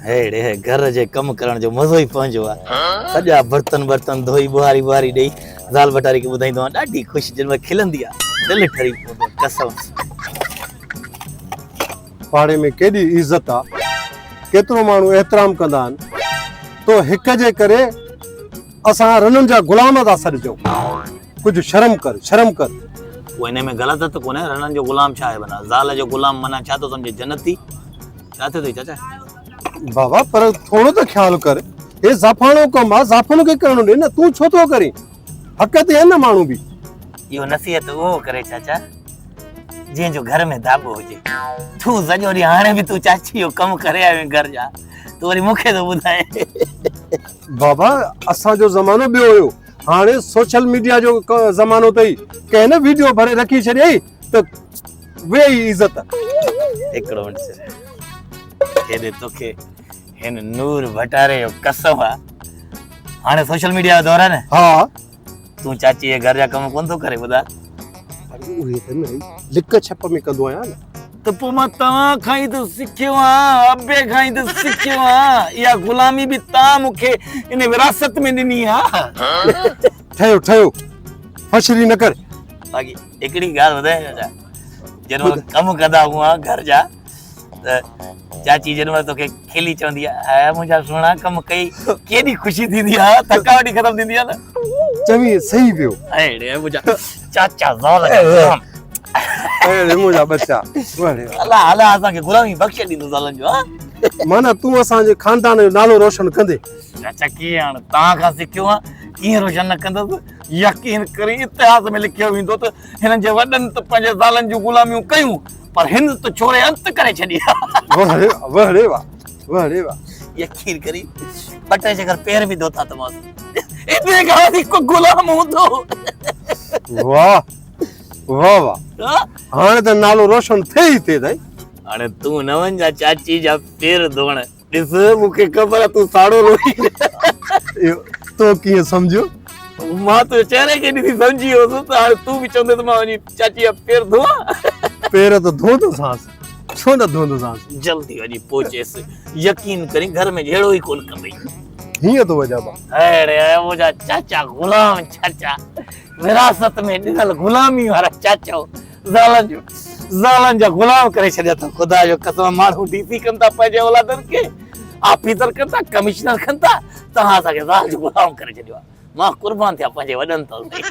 هيڙي هي گهر جي ڪم ڪرڻ جو مزو ئي پنهنجو آ. سڄا برتن برتن ڌوئي ٻهاري ٻهاري ڏئي زال ڀٽاري کي ٻڌائيندو آهيان ڏاڍي خوش جن مهل کلندي آ دل ٺري پوندو آ قسم سان. پاڙي ۾ ڪيڏي عزت آ ڪيترو ماڻهو احترام ڪندا آهن تو هڪ جي ڪري اسان رنن جا غلام ٿا سڏجون ڪجهه شرم ڪر شرم ڪر. پوء انهي ۾ غلط ته ڪونهي رنن جو غلام ڇا آهي ڀلا زال جو غلام معنيٰ ڇا ٿو سمجهي جنتي ڇا ٿيو اٿئي چاچا. بابا پر ٿورو ته خيال ڪر هي زافاڻو ڪم آ زافن کي ڪرڻ ڏي نه تون ڇو ٿو ڪرين حق تي آهن نه ماڻهو به. اهو نصيحت اهو ڪري چاچا جنهن جو گهر ۾ داٻو هجي تون سڄو ڏينهن هاڻي به تون چاچي جو ڪم ڪري آيو آهين گهر جا تون وري مون کي ٿو ٻڌائين. بابا اسان جو زمانو ٻيو هيو هاڻي سوشل ميڊيا جو زمانو اٿئي ڪنهن نه ويڊيو ڀري رکي ڇڏيئي ته ويئي عزت. هڪڙو منٽ سر هيڏي توکي هن نور ڀٽاري جو قسم آ هاڻي سوشل ميڊيا جو دور آ نه ها تون چاچي جي گهر جا ڪم ڪون ٿو ڪري ٻڌاء. اڙي اهي ته نه لڪ ڇپ ۾ ڪندو آهيان نه. ته پوء مان توهان کان ئي ته سکيو آهيان، ابي کان ئي ته سکيو آهيان، اها غلامي به توهان مون کي ان وراثت ۾ ڏني آهي. ٺهيو ٺهيو فشري نه ڪر. باقي هڪڙي ڳالهه ٻڌايان چاچا، جڏهن مهل ڪم ڪندا هئا گهر جا ته چاچي جيڏي مهل توکي کلي چوندي آهي آء منهنجا سهڻا ڪم ڪئي ڪيڏي خوشي ٿيندي آهي ٿڪاوٽ ئي ختم ٿيندي آهي نه. چوين صحيح پيو. اڙي منهنجا چاچا زال جا غلام. اڙي منهنجا ٻچا. الله الله اسان کي غلامي بخشي ڏيندو زالن جو ها. معنيٰ تون اسان جي خاندان جو نالو روشن ڪندي. چاچا ڪيئن هاڻ توهان کان سکيو آهيان ڪيئن روشن نه ڪندس يقين ڪرين اتهاس ۾ لکيو ويندو ته هنن جي وڏن ته پنهنجي زالن جون غلاميون ڪيون پر هن ته ڇوري انت ڪري ڇڏي. واه ري واه واه ري واه واه ري واه. يقين ڪرين ٻه ٽي چڪر پير به ڌوتا اٿمانس. ايتري کان وڌيڪ ڪو غلام هوندو. واه واه واه هاڻي ته نالو روشن ٿئي ئي ٿئي سائين. هاڻي تون نه وڃ جا چاچي جا پير ڌوئڻ. ڏس مون کي خبر آ تون ساڙو روئي. اهو تو ڪيئن سمجهيو؟ مان تنهنجي چهري کي ڏسي سمجهي ويس ته هاڻي تون به چوندين ته مان وڃي چاچي جا پير ڌوئان. پير ته ڌوئندوسانس، ڇو نه ڌوئندوسانس. جلدي وڃي پهچيس، يقين ڪرين گهر ۾ جهيڙو ئي ڪونه ڪندئي. هيئن ٿو وڄابا. اڙي منهنجا چاچا غلام چاچا، وراثت ۾ ڏنل غلامي وارا چاچو. زالن جو زالن جا غلام ڪري ڇڏيا اٿن خدا جو قسم ماڻهو ڊي سي ڪن ٿا پنهنجي اولادن کي آفيسر ڪن ٿا ڪمشنر ڪن ٿا توهان اسان کي زال جو غلام ڪري ڇڏيو آهي مان قربان ٿيان پنهنجي وڏن تان سائين.